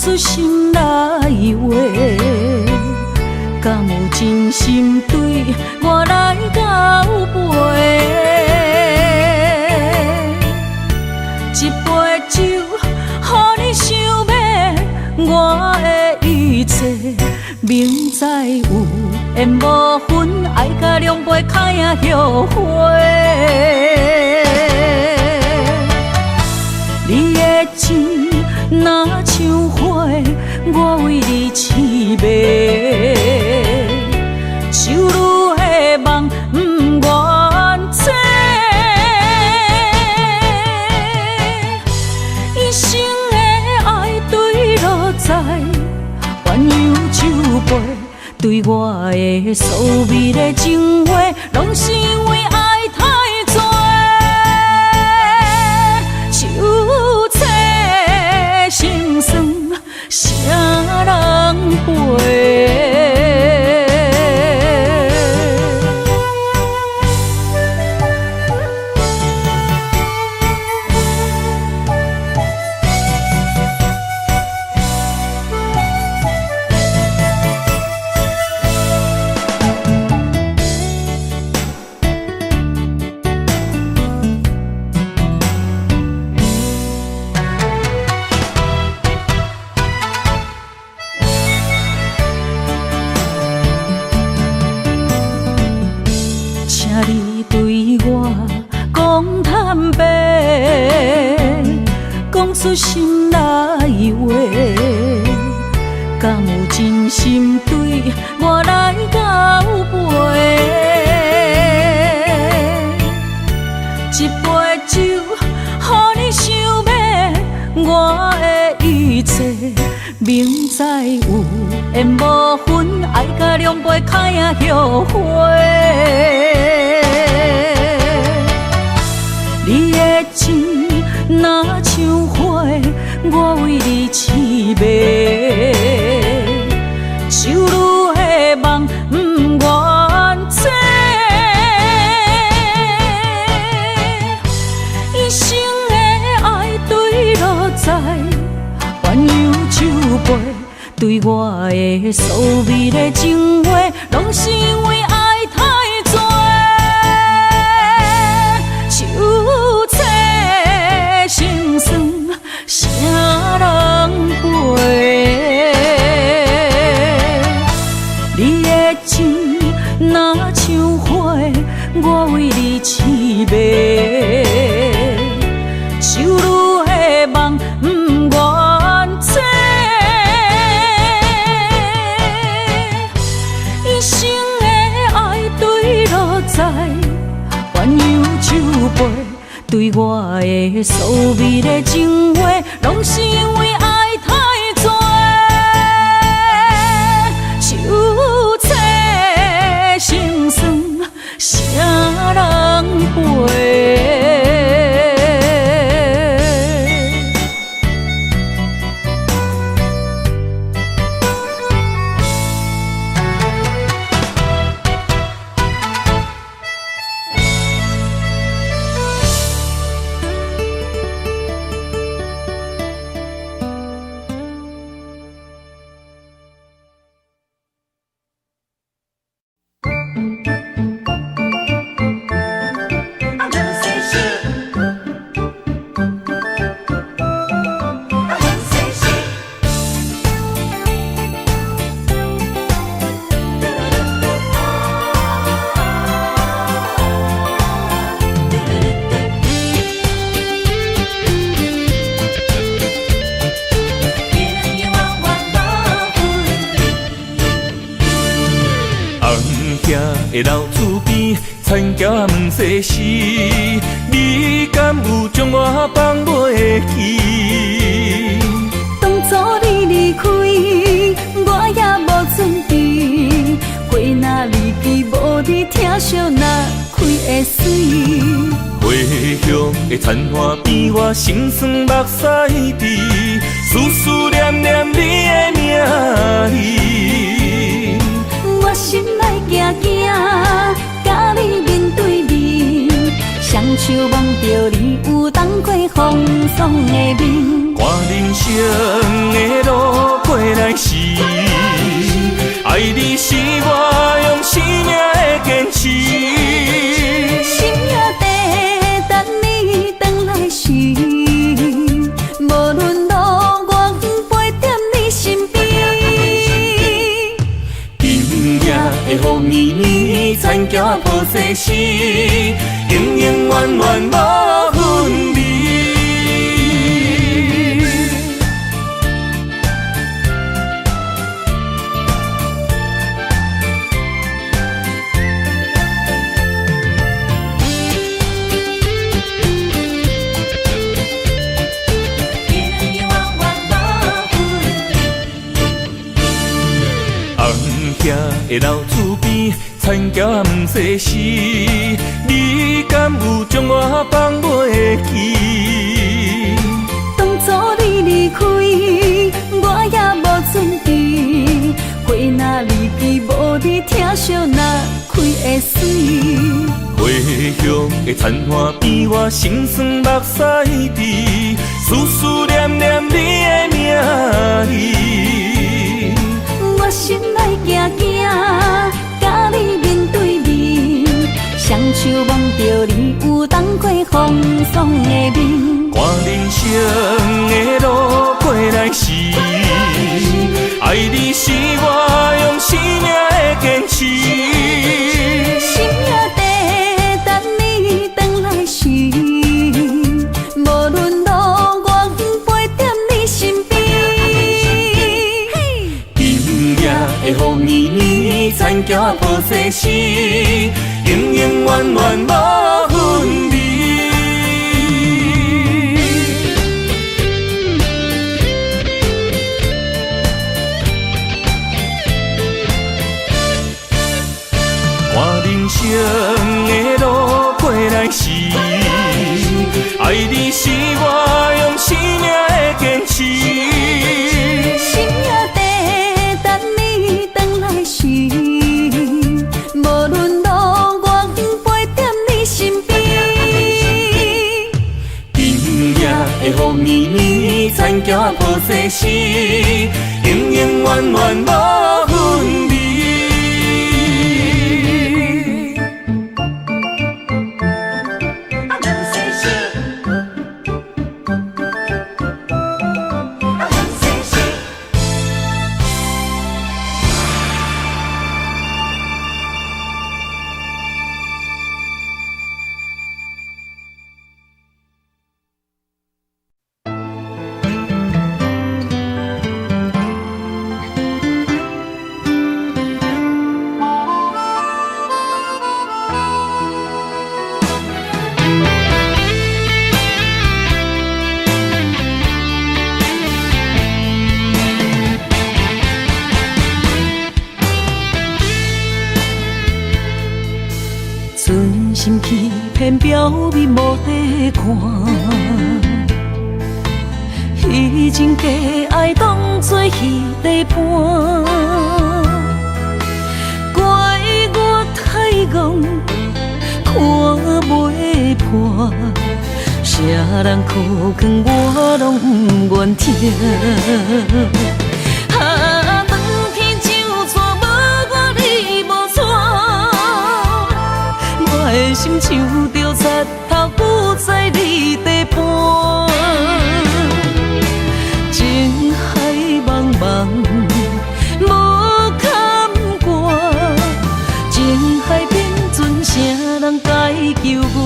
出心內話，敢有真心對我來交陪？一杯酒，予你想欲我的一切，明知有緣無份，愛甲兩杯較會後悔。你的情若像花，我為你痴迷，手愈的夢不願醒。一生的愛墜落在鴛鴦酒杯，對我的所謂的情話，攏是因為愛太濟。手切心酸，誰人陪？請你對我講坦白，講出心內話，敢有真心對我來交陪？一杯酒，予你想欲我的一切，明知有緣無份，愛甲兩杯較會後悔。你的情若像花，我為你痴迷，手愈的夢不願醒。一生的愛墜落在鴛鴦酒杯，對我的所謂的情話，攏是因為愛太濟。手切心酸，誰人陪？你的情若像花，我為你痴迷，手愈的夢不願醒。一生的愛墜落在鴛鴦酒杯，對我的所謂的情話，攏是因為愛太濟。手切心酸，誰人陪？的老厝边，田桥仔问世事，你敢有将我放袂记？当初你離開，我也無準備。花若離枝無你，疼惜若開會水。回鄉的田岸邊，我心酸目屎滴，思思念念你的名字。我心內驚驚，佮你面對面，雙手望著你有當過風霜的面。看人生的路過來時，愛你是我用生命的堅持。心也在等你轉來時，無論路遠，陪踮你身邊。今夜的風綿綿，田橋抱世時，永永遠遠無分離。红叶的老厝边，田桥毋世时，你敢有将我放袂记？當初你離開，我也無準備。花若離枝無你疼惜，哪開會媠？回鄉的田岸邊，我心酸目屎滴，思思念念你的名字。我心內驚驚，佮你面對面，雙手摸著你有當過風霜的面。看人生的路過來時，愛你是我用生命的堅持。心也在等你轉來時，無論路遠，陪踮你身邊。今夜的風綿綿，田橋抱世時，永永遠遠無分離。看人生的路過來時，愛你是我用生命的堅持。心也在等你轉來時，無論路遠，陪踮你身邊。今夜的風綿綿，田橋抱世時，永永遠遠無分離。存心欺騙，表面無在看，彼情假愛當作戲在伴，怪我太戇，看袂破，啥人苦劝我攏毋願聽。啊，當天就娶無我你無娶，我的心像著賊頭，久在你地盤。情海茫茫，無坎坷，情海變陣，啥人解救我？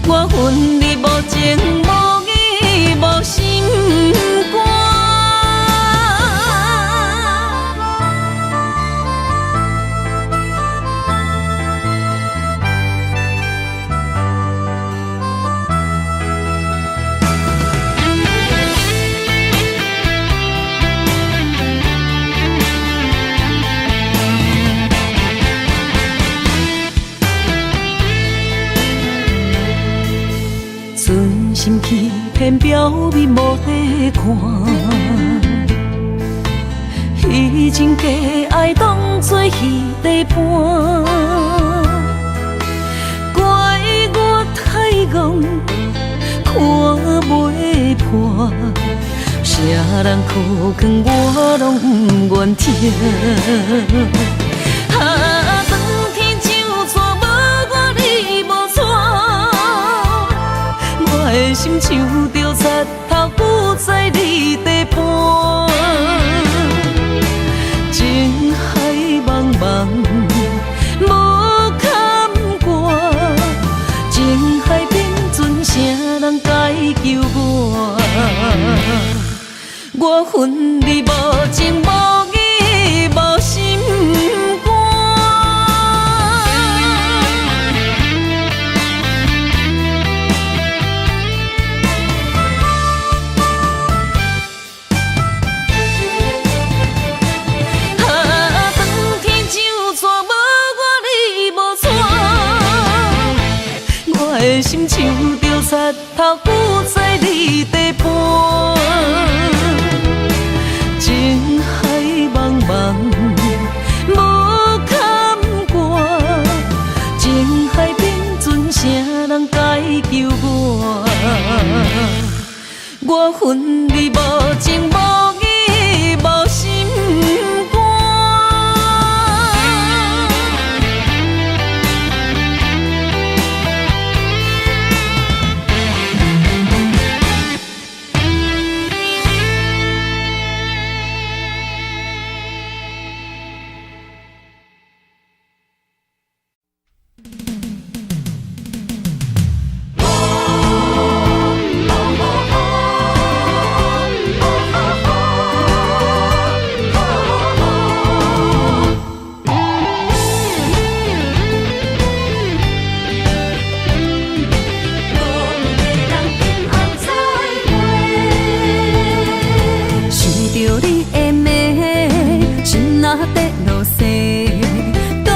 我恨你無情無義無心肝。存心欺騙，表面無在看，彼情假愛當作戲在伴，怪我太戇，看袂啥人苦劝我拢毋愿听。啊，当天就娶无我你无娶，我的心像著贼头久在你地盘。情海茫茫，无坎坷，情海变阵啥人解救我？我恨你无情无义无心肝。啊，当天就娶无我你无娶，我的心像著贼头久在你地盘。情海茫茫，无坎坷，情海变阵啥人解救我？我恨你无情无义无心肝。想著你的暝，心若伫落雪，躲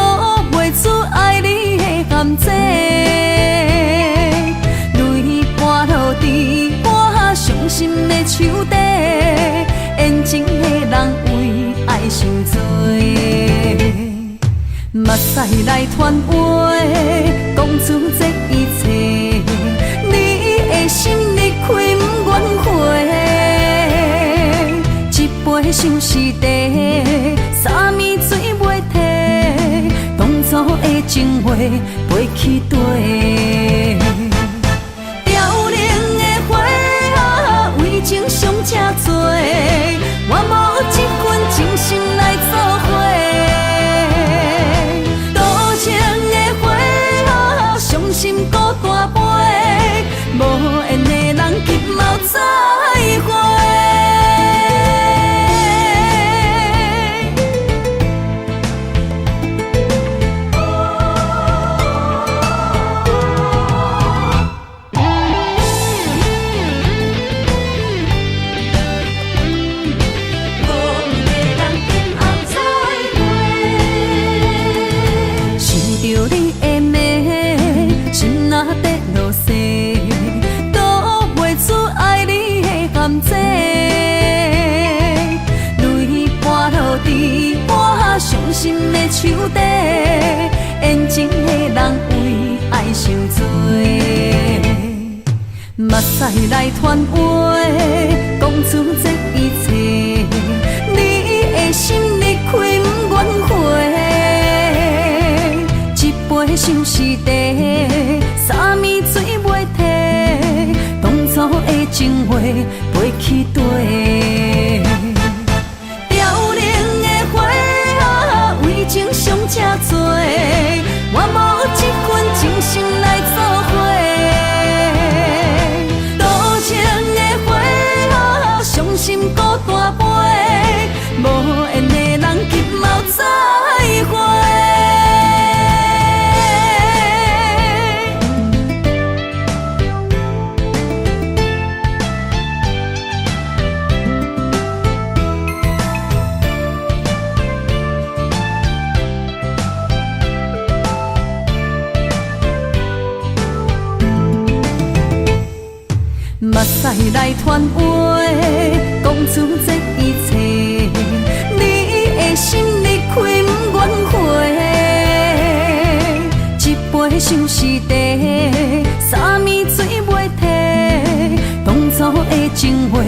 袂出爱你的陷阱。泪跋落伫我伤心的手底，缘情的人为爱受罪。目屎来传话，讲出这一切，你的心离开不愿回。一杯相思茶，三暝水袂退，当初的情话飞去地。凋零的花啊，为情伤这多，我无这份情深来做伙。多情的花啊，伤心孤单飞，无缘的人今后再会。想著你的暝，心若伫落雪，躲袂出爱你的陷阱。泪跋落伫我伤心的手底，缘情的人为爱受罪。目屎来传话，讲出这一切，你的心离开不愿回。一杯相思茶，三暝水袂退，当初的情话飞去地。凋零的花啊，为情伤这多，我无这份情深来做伙。多情的花啊，伤心孤单飞，无缘的人今后再会。目屎来传话，讲出这一切，你的心离开不愿回。一杯相思茶，三暝水袂退，当初的情话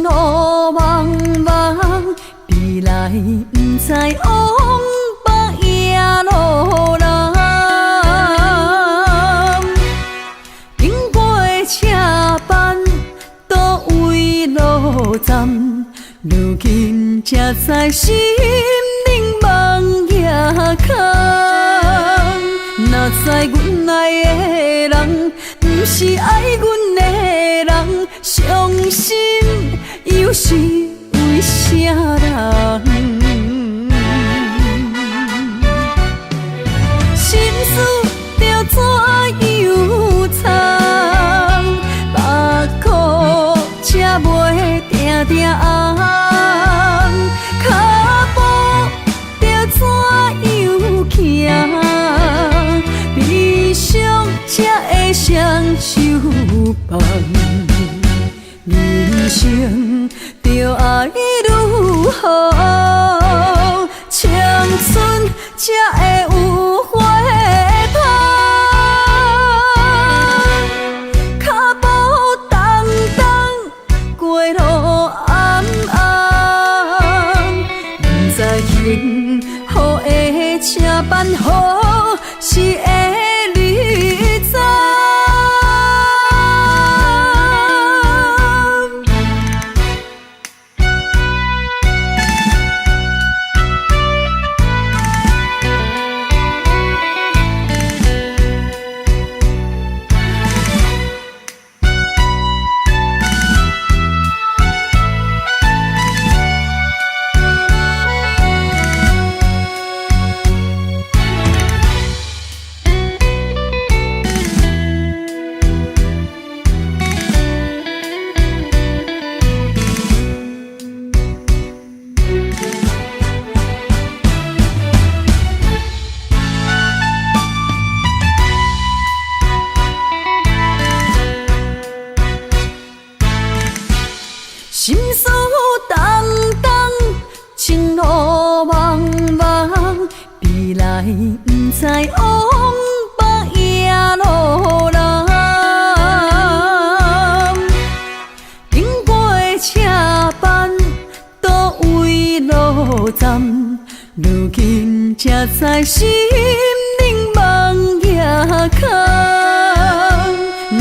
路茫茫，未來毋知往北抑路南。經過車班，佗位路站，如今才知心靈夢也空。哪知阮愛的人，毋是愛阮的人，傷心又是為啥人？心事著怎樣藏？目眶才袂定定紅，跤步著怎樣行？悲傷才會雙手放。人生著愛愈好，青春才會有花香。跤步重重，過路暗暗，毋知幸福的車班何時會離站。心事重重，情路茫茫，未來毋知往北抑路南。經過車班，佗位路站，如今才知心靈夢也空。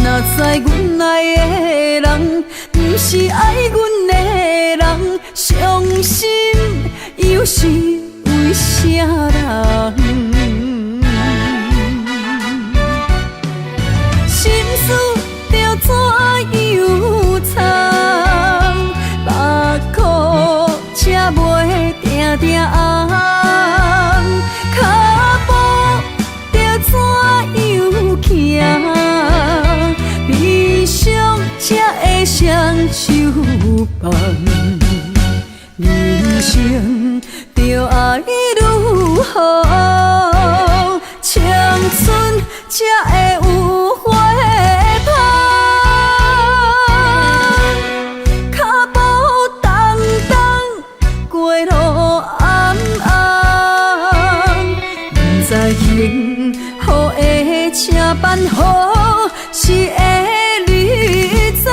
哪知阮愛的人，毋是愛阮的人，傷心又是為啥人？心事著怎樣藏？目眶才袂定定紅，跤步著怎樣行？悲傷才會雙手放。人生著愛愈好，青春才會有花香。跤步重重，過路暗暗，毋知幸福的車班何時會離站。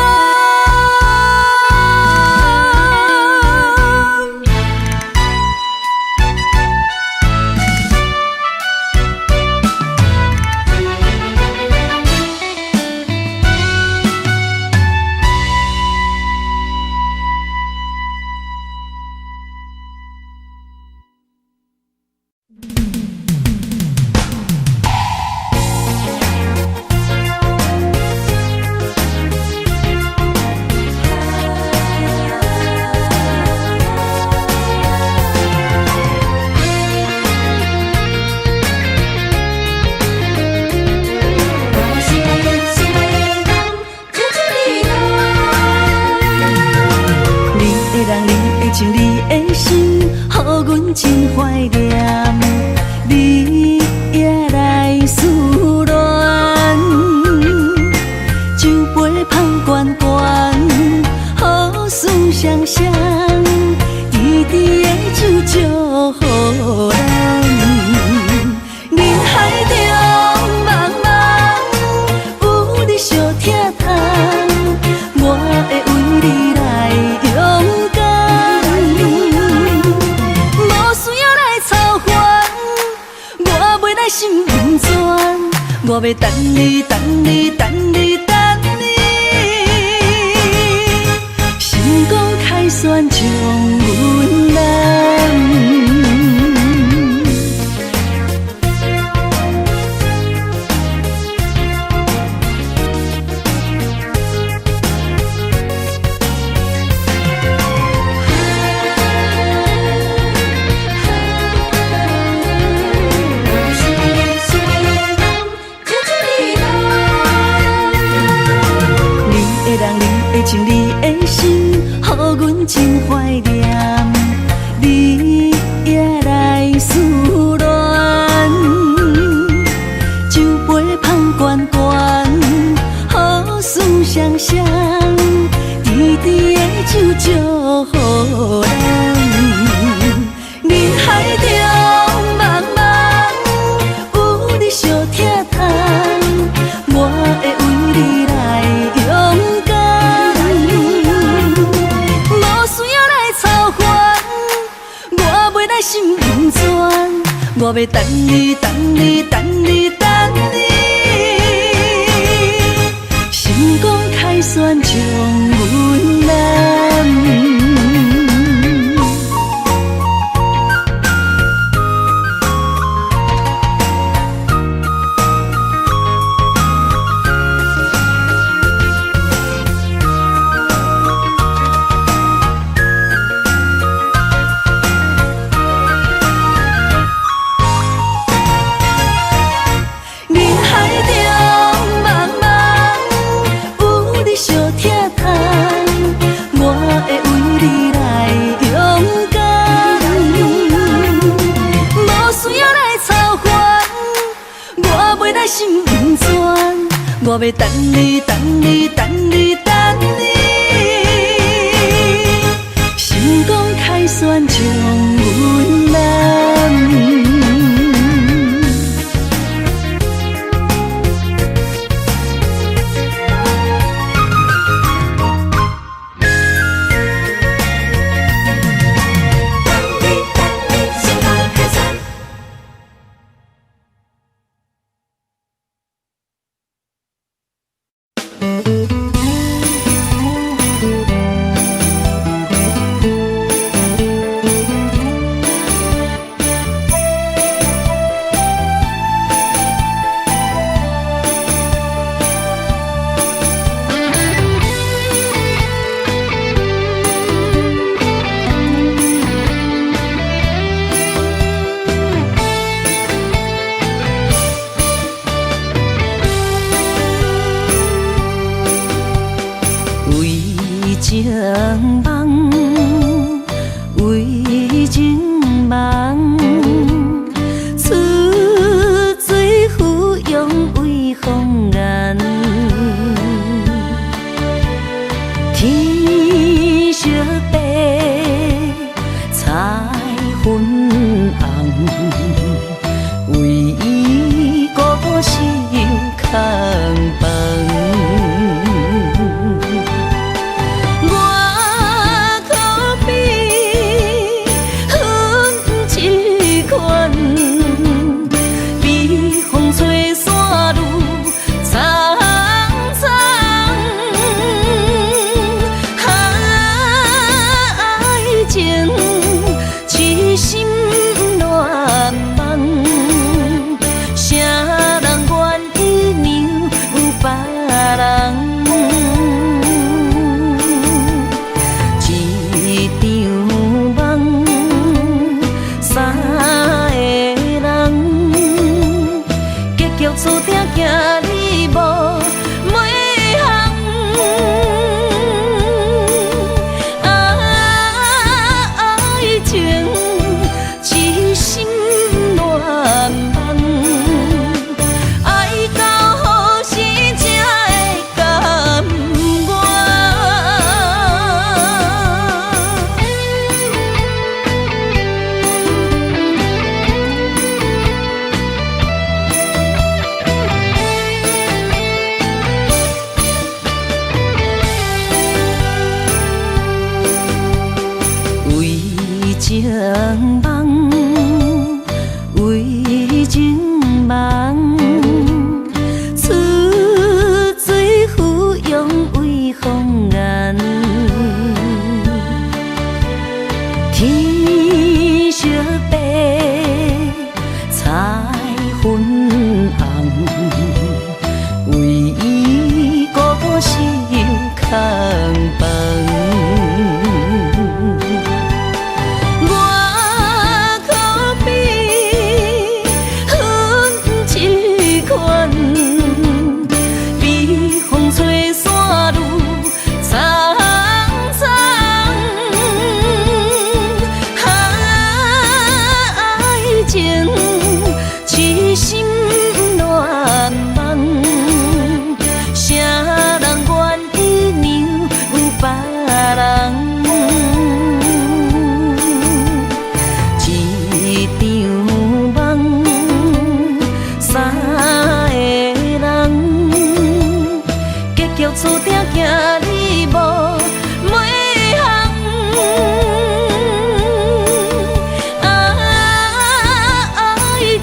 我欲等你，等你，等你，等你，成功凯旋将阮揽。你的人，你的情，你的心，予阮真懷念。你也來思戀，酒杯芳懸懸，好思雙雙，甜甜的酒祝予咱。人海中茫茫，有你相疼痛，我會為你來勇敢。無需要來操煩，我袂來心不全，我欲等你，等你，等你，等你，成功凱旋將阮攬。人海中茫茫，有你相疼痛，我會為你來勇敢。無需要來操煩，我袂來心不全，我欲等你，等你，等你，等你，成功凱旋將阮攬。等你，等你，成功凱旋。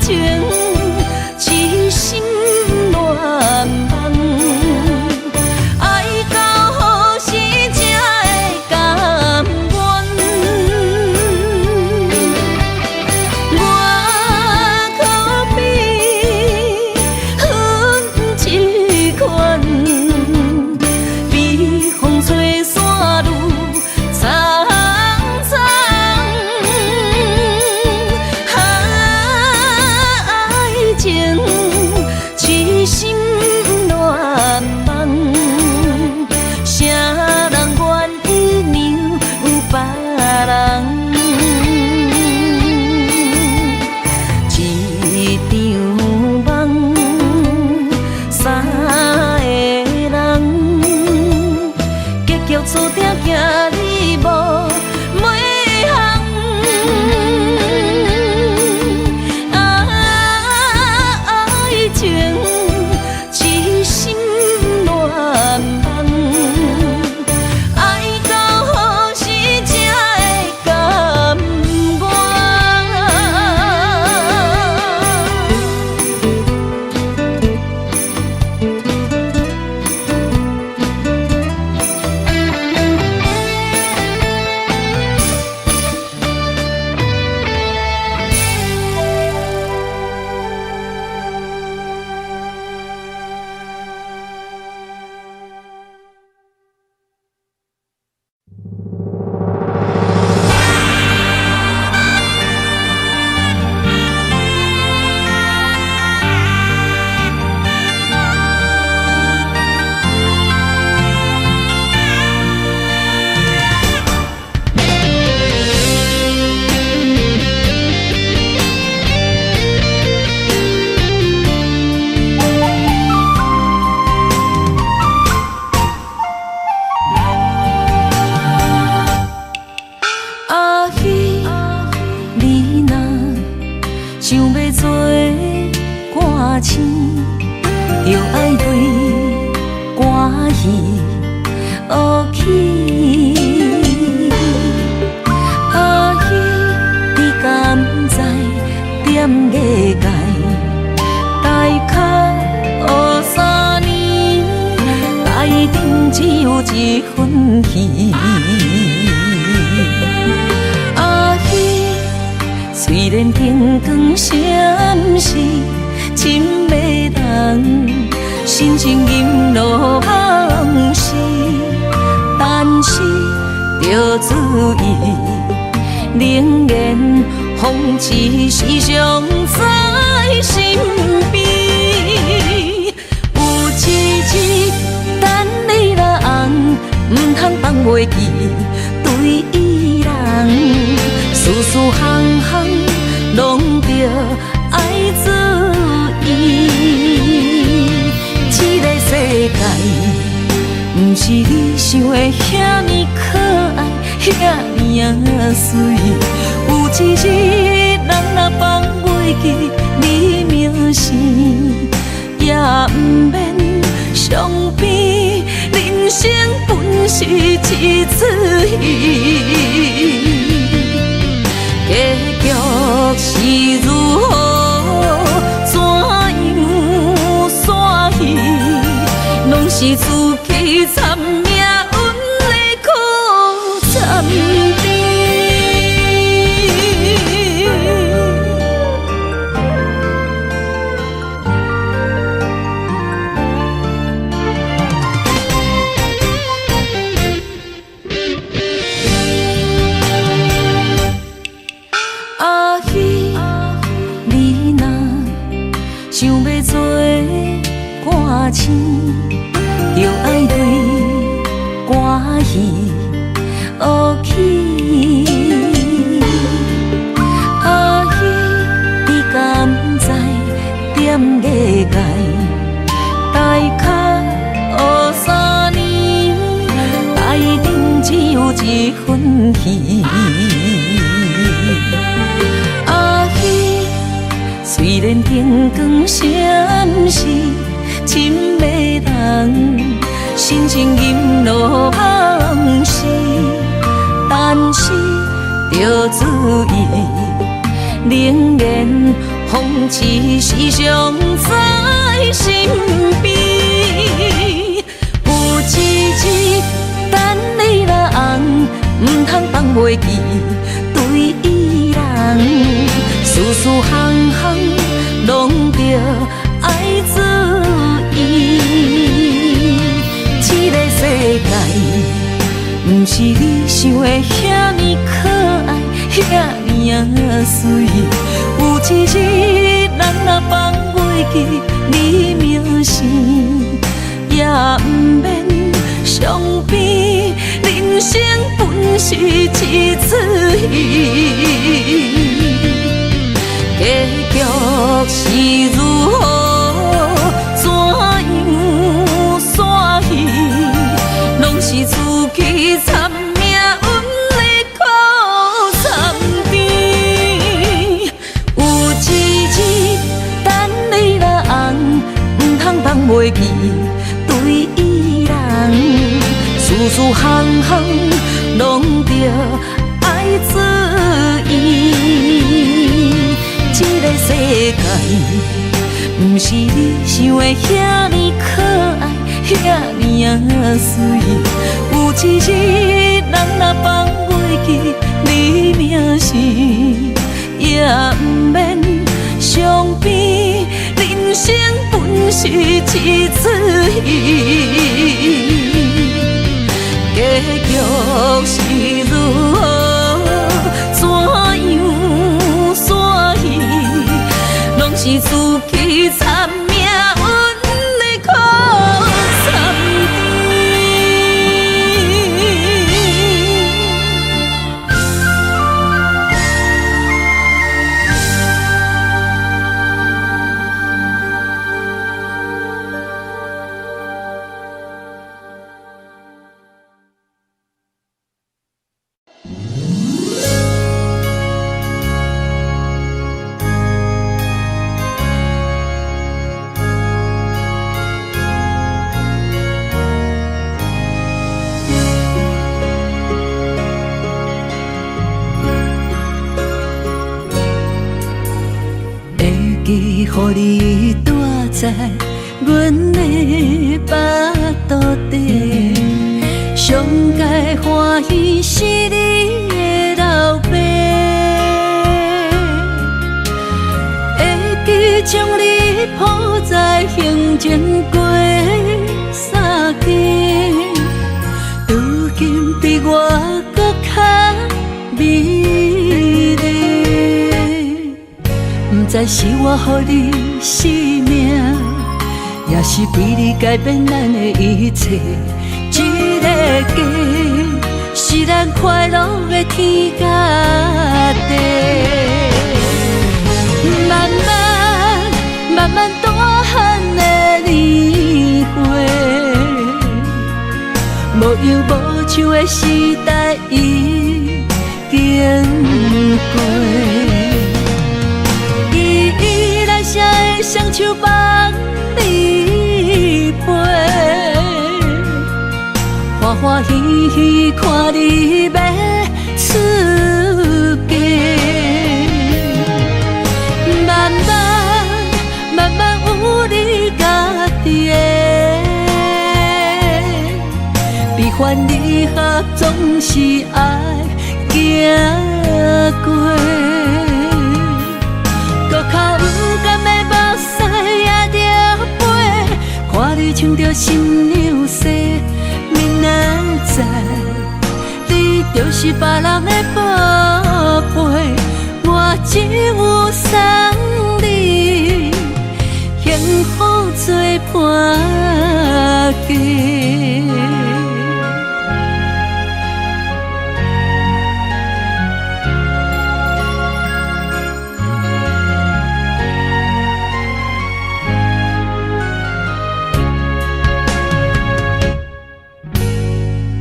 情癡心亂夢，愛到何時才會甘願？我可比雲這款，比風吹散愈蒼蒼。愛情癡心亂夢，誰人願意讓別人？一場夢，三個人，結局注定行你無尾項。愛情癡心亂夢，愛到何時才會甘願？阿彼，你若想欲做歌星，就愛對歌戲學起。阿彼，你敢知踮藝界大較學3年，台頂只有一份戲。阿彼，雖然燈光閃爍真迷人，心情銀落夢時，但是著注意，冷言諷刺時常在身邊。有一日，等你若紅，毋通放袂記對伊人，事事項項攏著愛注意。這个世界毋是你想的遐爾可愛，遐爾仔媠。有一日，人若放袂記你名姓，也毋免傷悲。人生本是一齣戲，結局是如何，怎樣散去，攏是自己參命運的苦參甜。阿彼，你若想欲做歌星，就愛對歌戲學起。阿彼，你敢知踮藝界大較學3年，台頂只有一份戲。阿彼，雖然燈光閃爍真迷人，心情銀落夢時，但是著注意，冷言諷風刺時常在身邊。有一日等你若紅，毋通放袂記對伊人，事事項項攏著愛注意。這个世界毋是你想的遐爾可愛，遐爾仔媠。有一日人若放袂記你名姓，也毋免傷悲，人生本是一出戲，結局是如何，怎樣散去，攏是自己參命運的苦參甜。有一日等你若紅，毋通放袂記對伊人，事事項項攏著愛注意。這个世界毋是你想的遐爾可愛，遐爾仔媠。有一日人若放袂記你名姓，也毋免傷悲，人生本是一出戲，結局是如何，怎樣散去，攏是自己參命運的苦參甜。會記予你蹛在阮的腹肚底，上蓋歡喜是你的老爸。會記將你抱在胸前過三更，如今比我閣較美麗。毋知是我予你生命，也是被你改變咱的一切。這个家是咱快樂的天甲地。慢慢慢慢大漢的年歲，無憂無愁的時代已經過。依來寫的雙手放你飛，歡歡喜喜看你欲出嫁，慢慢慢慢有你家己的，悲歡離合總是愛行過。閣較毋甘的目屎也著飞，看你穿著新娘紗，明仔載你就是別人的寶貝，我只有送你幸福做伴嫁。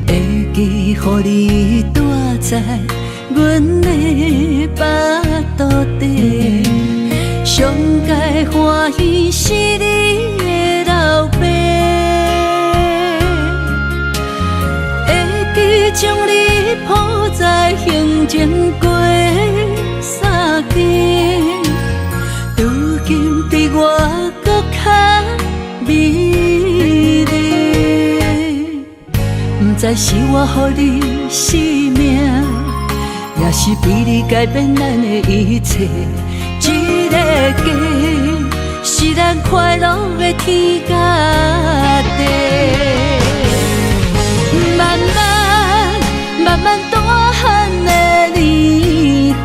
會記予你蹛在阮的腹肚底，上蓋歡喜是你的老爸。會記將你抱在胸前過三更，如知是我予你生命，抑是比你改變咱的一切。這个家是咱快樂的天佮地。慢慢慢慢大漢的年歲，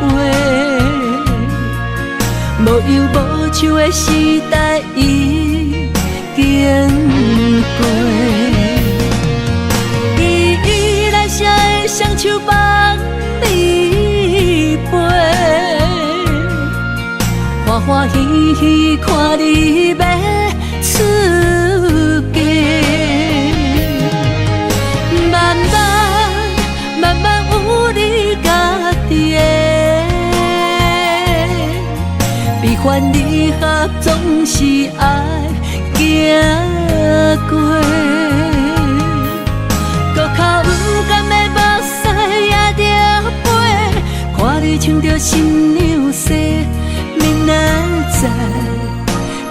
無憂無愁的時代已經過。依依來寫的雙手放你飛，歡歡喜喜看你欲出嫁。慢慢慢慢有你家己的，悲歡離合總是愛行過。閣較毋甘的目屎也著飞，看你穿著新娘紗，明仔載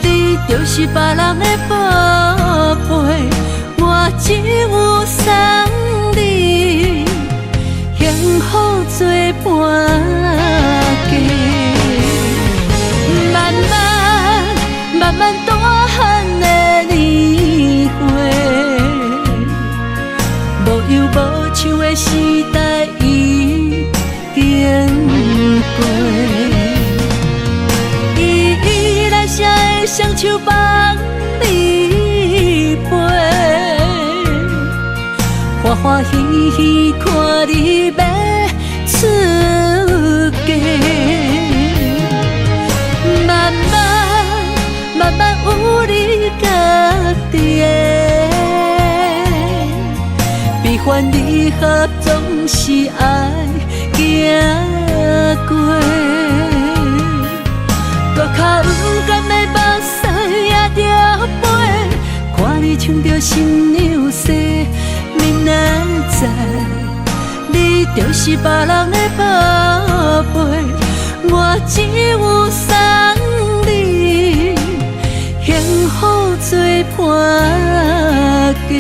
你就是別人的寶貝，我只有送你幸福做伴家。慢慢慢慢大漢的年歲，無憂無愁的時代已經過。依依來寫的雙手放你飛，歡歡喜喜看你欲出嫁。慢慢慢慢有你家己的，悲歡離合總是愛行過。閣較毋甘的目屎也著飛，看你穿著新娘紗，明仔載你就是別人的寶貝，我只有送你幸福做伴家。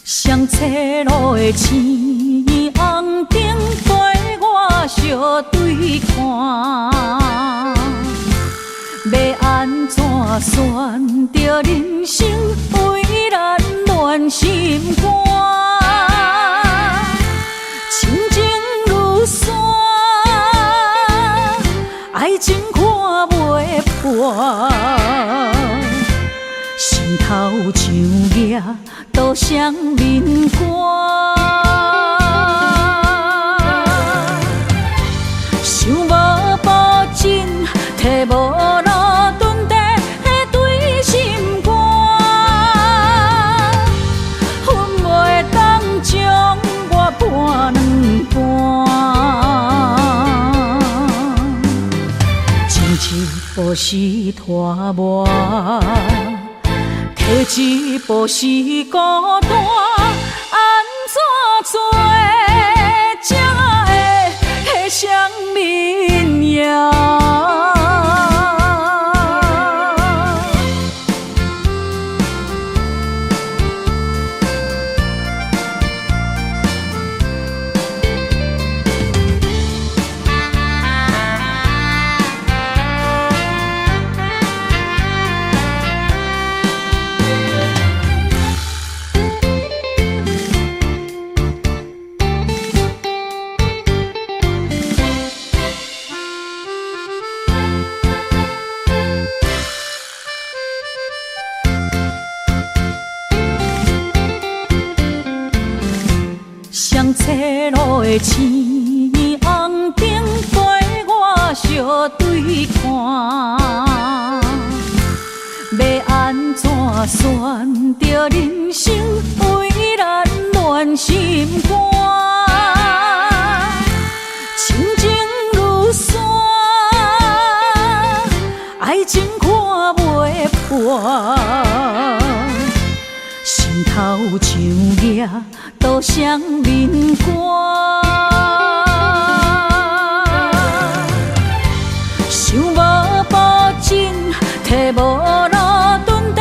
双切路的青红灯陪我相对看，欲按怎选择人生为难乱心肝，亲情如山，爱情看袂破，心头像额多双面肝，想无保证，提无路顿地对心肝，阮袂当将我判两半，情一步是拖磨。退一步是孤單，按怎做才會雙面贏？月星，红灯陪我相对看，欲按怎选择人生为难乱心肝，亲情如山，爱情看袂破，心头像额刀双面肝，想无保证，提无路顿地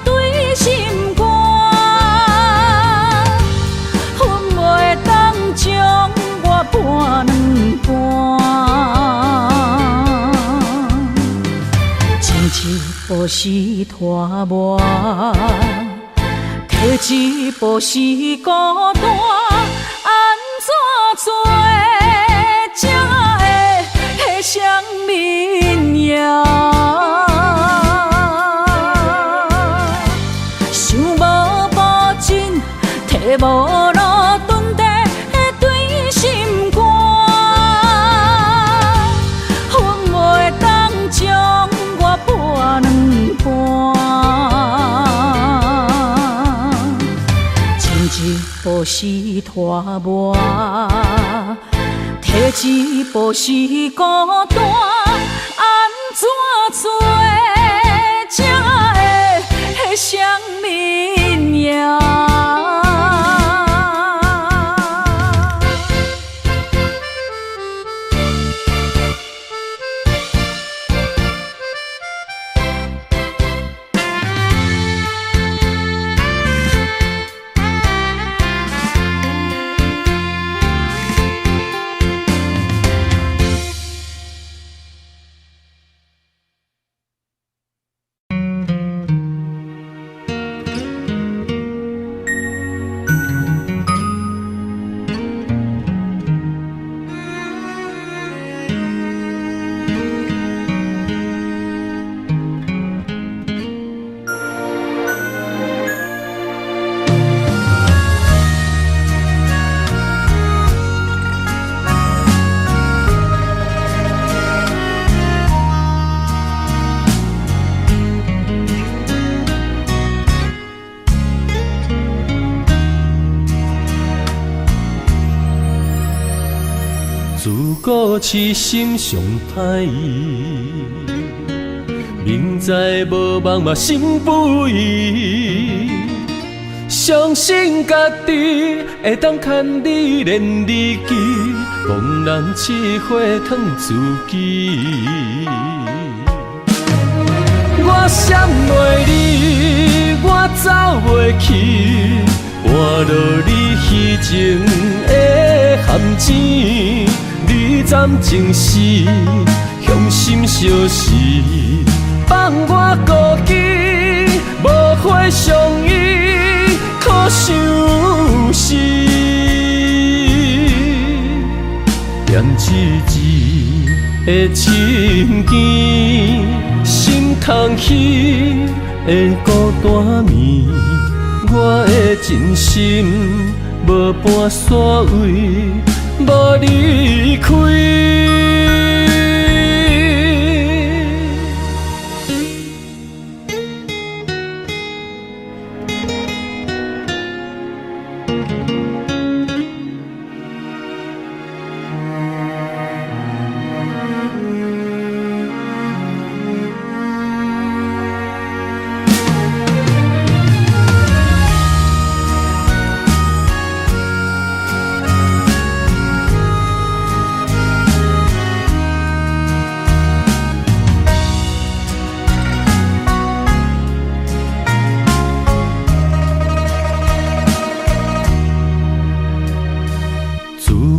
对心肝，阮袂当将我判两半，前一步是拖磨。退一步是孤单，按怎做才会双面赢？想无保证，提无路顿地对心肝，阮袂当将我判两半。一步是拖磨，退一步是孤单，按怎做才会双面赢？自古痴心上歹医，明知无梦嘛心不移，相信家己会当牵你连日记，戆人试火烫自己。我闪袂你，我走袂去，活落你虚情的陷阱。你暂情时，雄心相惜，放我孤机，无花相依，可相思。踮痴痴的深更，心空虚的孤单暝，我的真心无半煞位。无离开。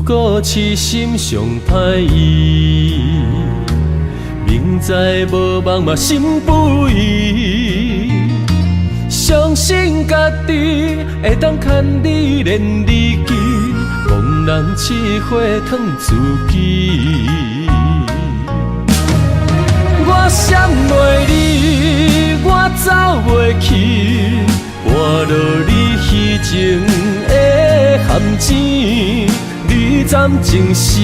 古痴心上歹医，明知无梦嘛心不移，相信家己会当牵你连日记，戆人试火烫自己。我闪袂你，我走袂去，活落你虚情的陷阱。你你怎情死，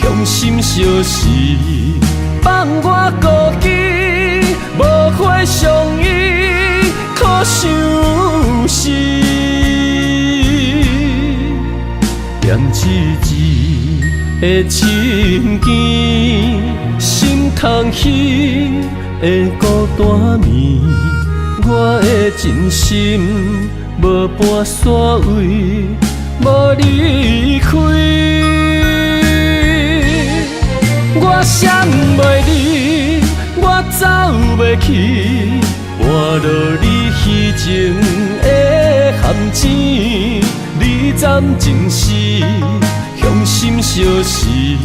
雄心相惜，放我孤枝，无花相依，可相思。踮痴痴的深更，心空虚的孤单暝，我的真心无半线位，无离开。我闪袂离，我走袂去，换落你虚情的陷阱。你怎情死，雄心相惜，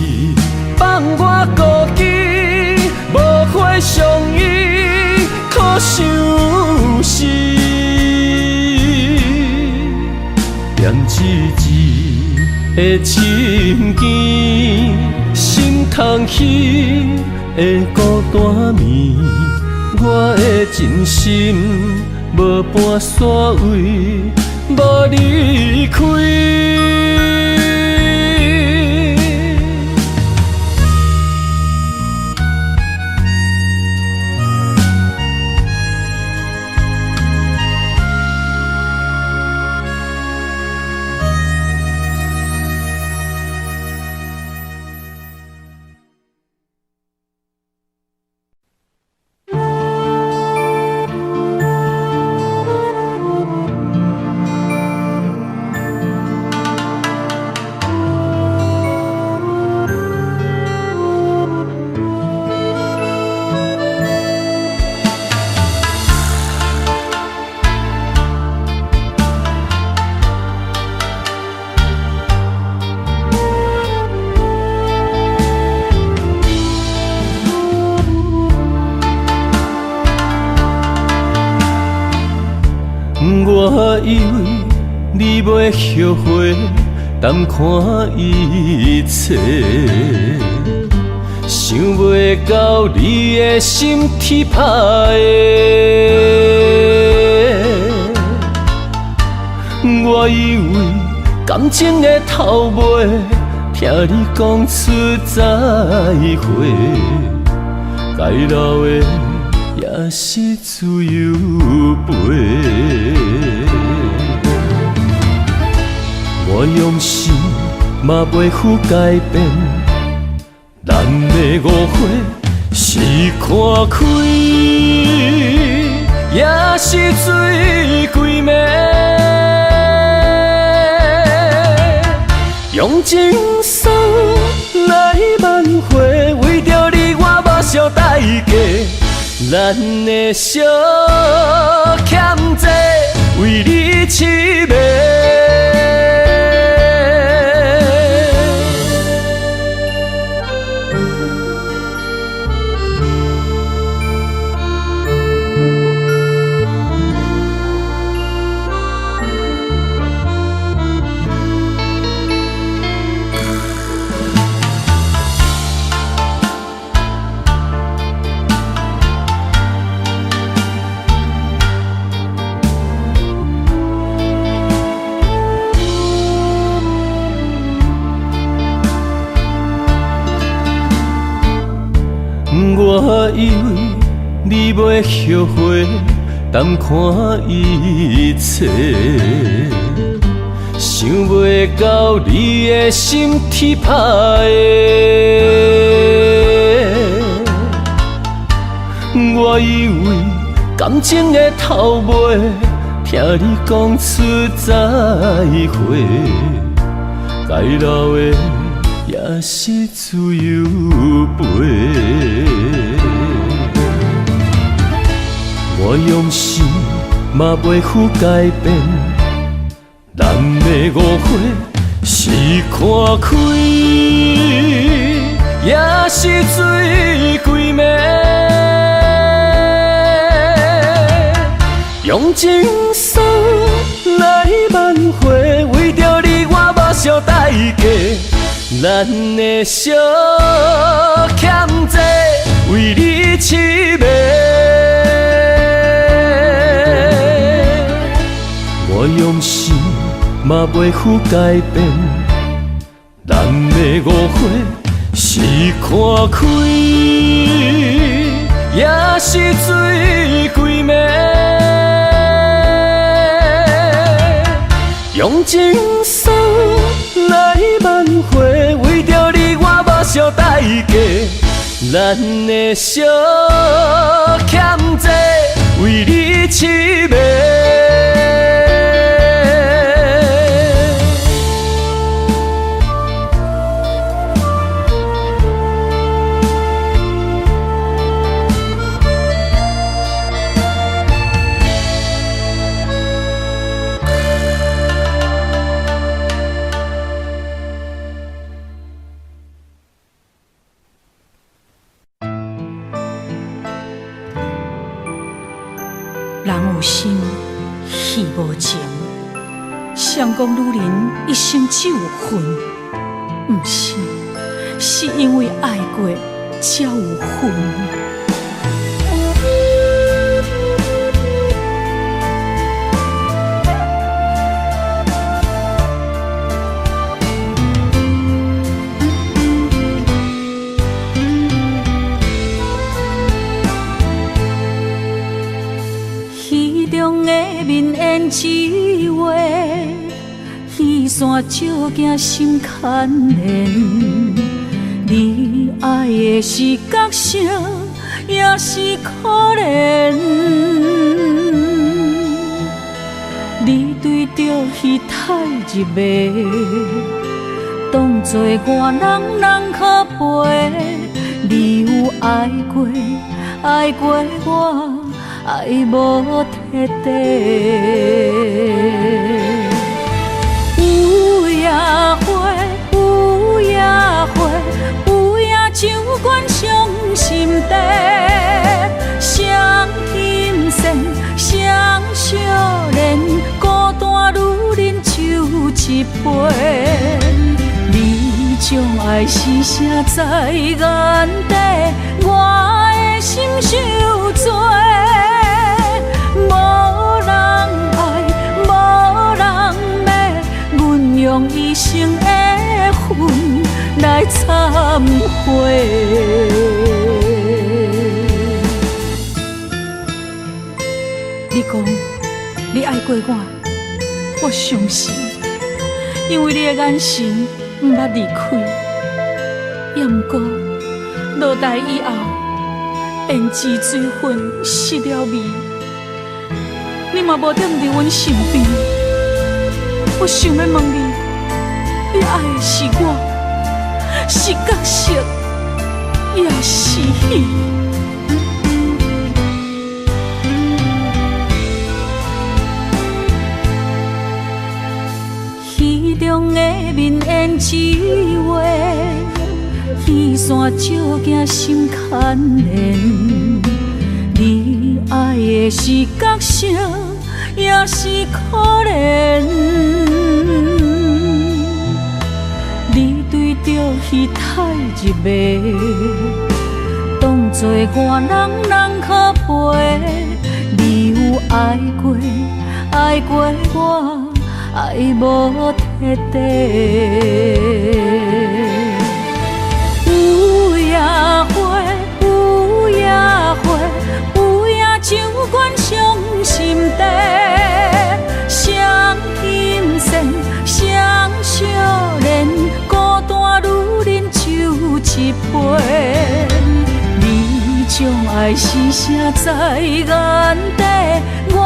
放我孤枝，无花相依，可相思。踮痴痴的深更，心空虚的孤单暝，我的真心无半线位，无离开。我以为你袂后悔，淡看一切，想袂到你的心铁拍的。我以为感情的头尾，听你讲出再会，该留的也是自由飞。我用心嘛袂赴改变，咱的误会是看开，也是醉规暝。用情丝来挽回，为著你我无惜代价，咱的小欠债为你痴迷。我以为你袂后悔，淡看一切，想袂到你的心铁拍的。我以为感情的头尾，听你讲出再会，该留的也是自由飞。我用心嘛袂赴改变，咱的误会是看开，也是醉规暝。用情丝来挽回，为著你我无惜代价，咱的小欠债为你痴迷。我用心嘛袂赴改变，的误会，是看开，也是醉规暝。用情送来挽回，为著你我无惜代价，咱的相欠债，为你痴迷。人有心，戏无情。谁讲女人一生只有恨？毋是，是因为爱过才有恨。戏中的面演一话，戏线照镜心牵连。你爱的是角色，也是可怜。你对著戏太入迷，当作我人人可陪。你有爱过，爱过我。爱无彻底，有影花，有影花，有影酒罐伤心地，双琴线，双相连，孤单女人酒一杯。你将爱是啥在眼底，我的心受罪。无人爱，无人骂，阮用一生的恨来忏悔。你讲你爱过我，我相信，因为你的眼神毋捌离开。也毋过落台以后，胭脂水粉失了味。你嘛无踮伫阮身边，我想欲问你，你爱的是我，是角色，也是戏？戏中的面演一话，戏线照镜心牵连。你爱的是角色，也是可怜。你对著戏太入迷，当作我人人可陪。你有爱过，爱过我，爱无彻底。有影花，有影花，有影酒罐伤心地，双琴线，双相连，孤单女人酒一杯。你将爱是啥在眼底，我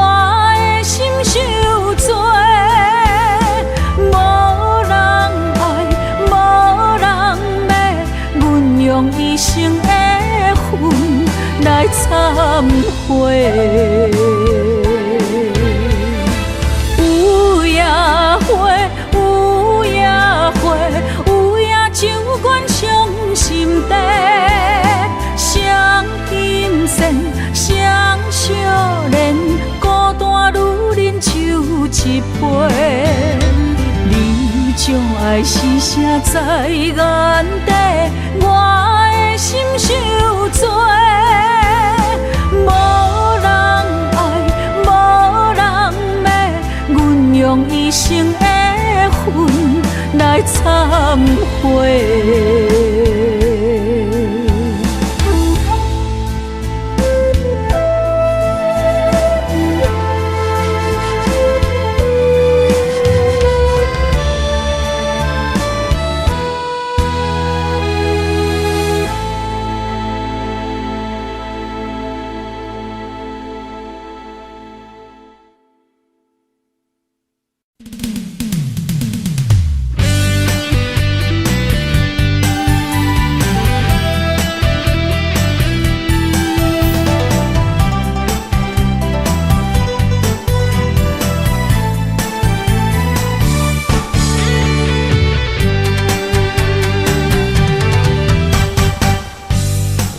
的心受罪。无人爱，无人骂，阮用一生的恨来忏悔。有影花，有影花，有影酒罐伤心地，双琴线，双相连，孤单女人酒一杯。你将爱是啥在眼底，我的心受罪。无人爱，无人骂，阮用一生的恨来忏悔。陪。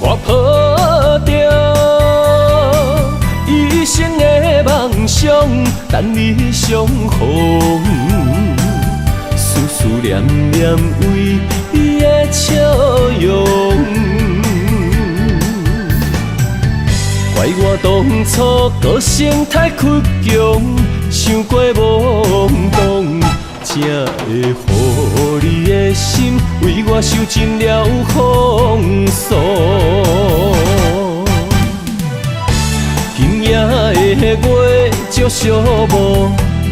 我抱著一生的梦想，等你相逢，思思念念为你的笑容。怪我当初个性太倔强，伤过懵懂，才会予你的心为我受尽了风霜。今夜的月照寂寞，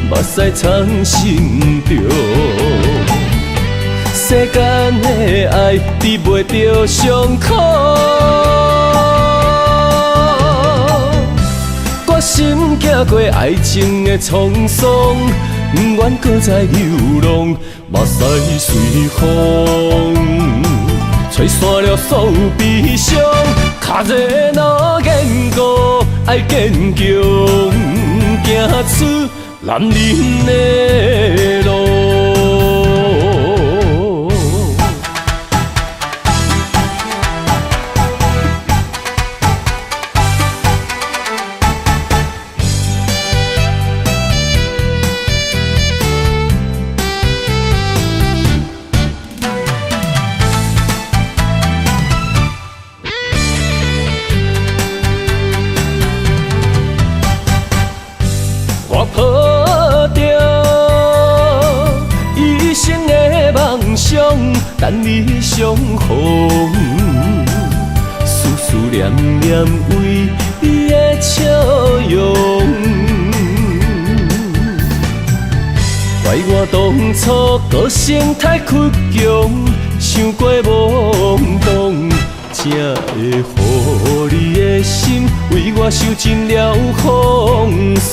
目屎藏心中。世间的爱治袂著伤口，决心行过爱情的沧桑，不愿阁再流浪，目屎随风，吹散了所有悲伤。脚步若坚固，爱坚强，行出男人的路。我抱著一生的梦想，等你相逢，思思念念为你的笑容。怪我当初个性太倔强，伤过懵懂，才会予你的心为我受尽了风霜。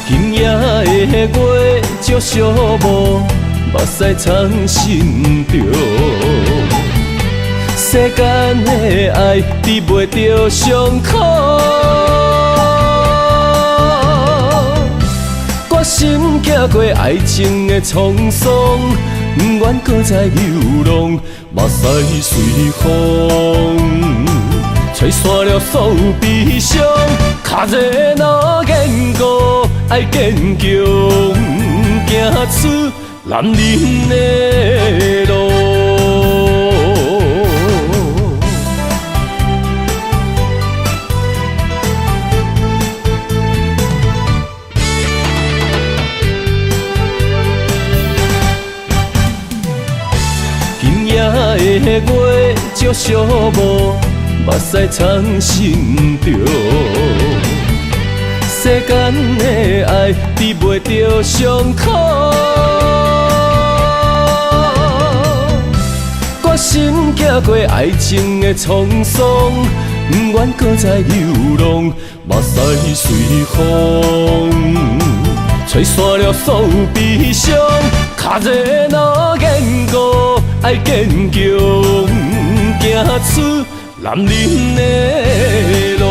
今夜的月照寂寞，目屎藏心中。世间的爱治袂著伤口，决心行过爱情的沧桑，不愿阁再流浪，目屎随风，吹散了所有悲伤。脚步若坚固，爱坚强，行出男人的路。今夜的月照寂寞，目屎藏心中。世间的爱治袂著伤口，决心行过爱情的沧桑，不愿阁再流浪，目屎随风，吹散了所有悲伤。脚步若坚固，爱坚强，行出男人的路。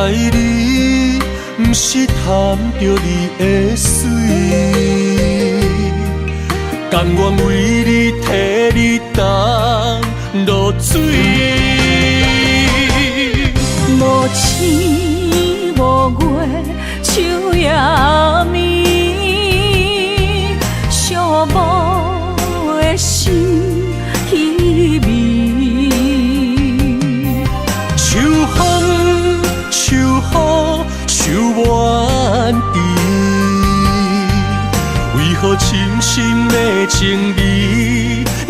愛你，毋是貪著你的媠，甘願為你替你擔落水。無星無月，秋夜暝，寂寞的心稀微。秋風秋雨秋怨甜，為何深深的情味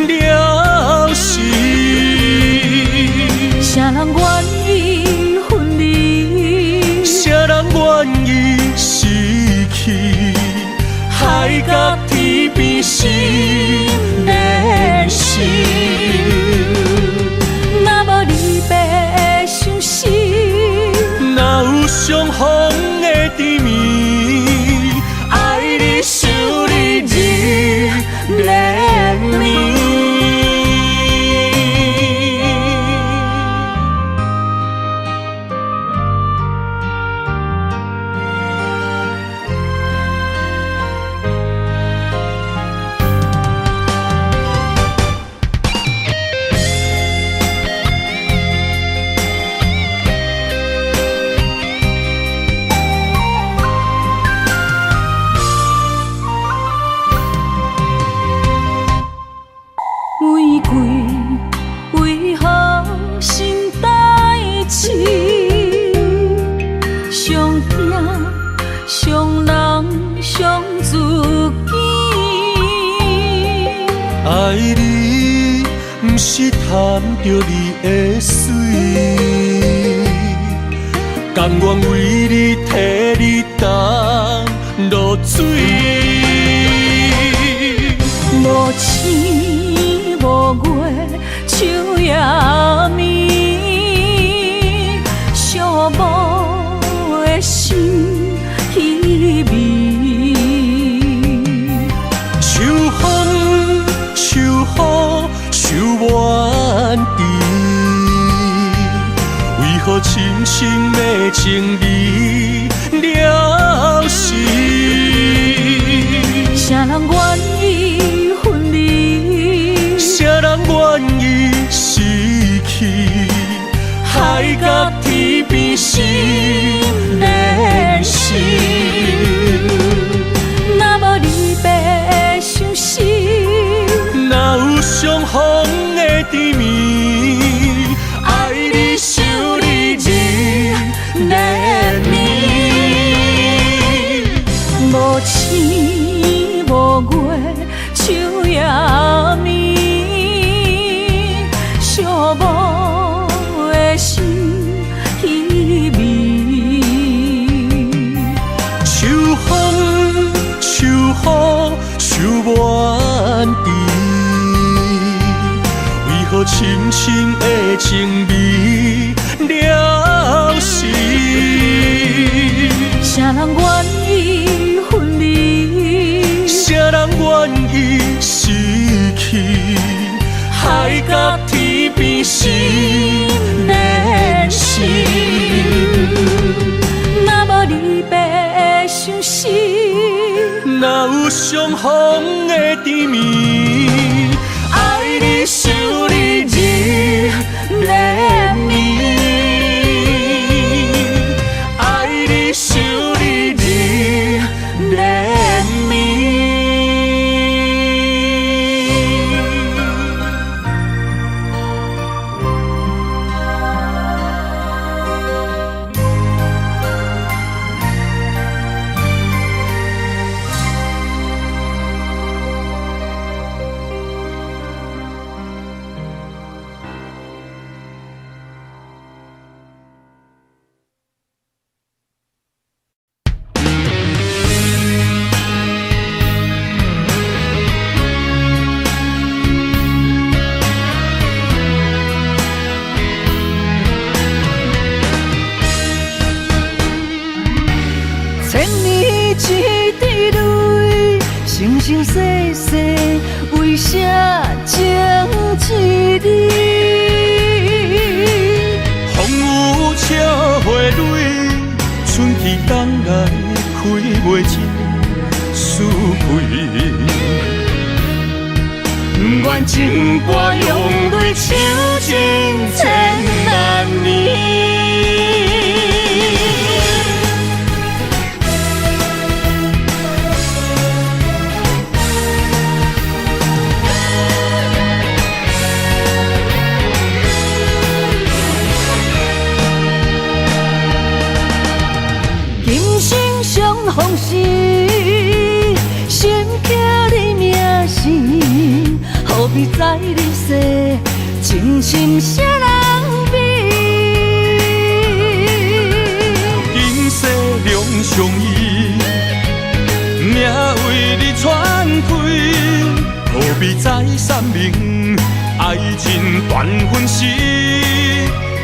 了時？誰人願意分離？誰人願意失去？海角天邊心連心。若無離別的相思，哪有相逢的甜蜜？愛你想你日連暝。玫瑰為何心帶刺？傷疼傷人傷自己。愛你，毋是貪著你的媠，甘願為你替你擔落水。無星無月，秋夜暝，寂寞的心稀微。秋風秋雨秋怨甜，為何深深的情味了時？誰人願意分離？誰人願意失去？海角天邊心連心。若無離別的相思，哪有相逢的甜蜜？愛你想你日連暝。無星無月，秋夜暝，寂寞的心稀微。秋風秋雨秋怨甜，為何深深的情味了時？誰人願意分離？誰人願意失去？海角天邊心連心。若無離別的相思，哪有相逢的甜蜜？愛你想你日連暝，愛你想你日連暝。千年一滴淚，生生世世為啥情一字？風雨車花蕊，不愿情歌用泪唱尽千万年。今生相逢时，心刻你名姓，何必在人世，情深谁人比？今世两相依，命为你传开，何必再三明爱情断分时，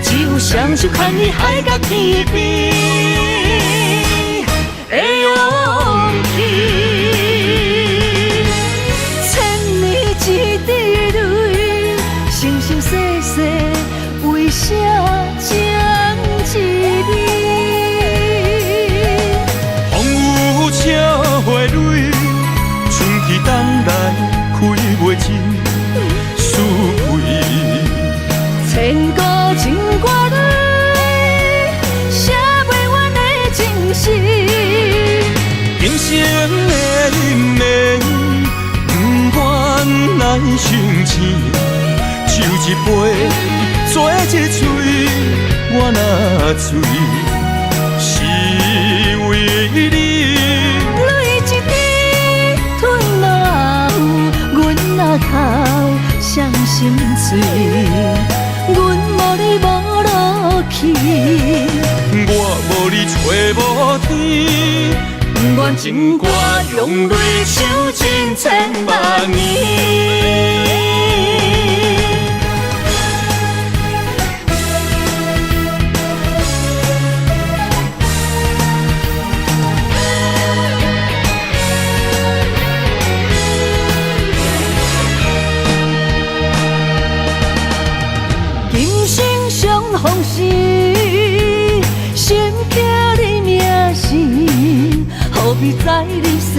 只有双手牵你海角天边的勇气。千年一滴泪，生生世世为啥情一暝？风雨车花蕊，春去冬来开袂尽思开。千古情歌泪，写袂完的情诗。今生的姻缘，不愿来相欠，酒一杯，嘴一喙，我若醉，是为你。泪一滴吞落喉，阮若哭，伤心醉。阮无你无落去，我无你找无天，不愿情歌用泪唱尽千万年。今生相逢时，心刻你名姓，何必在人世，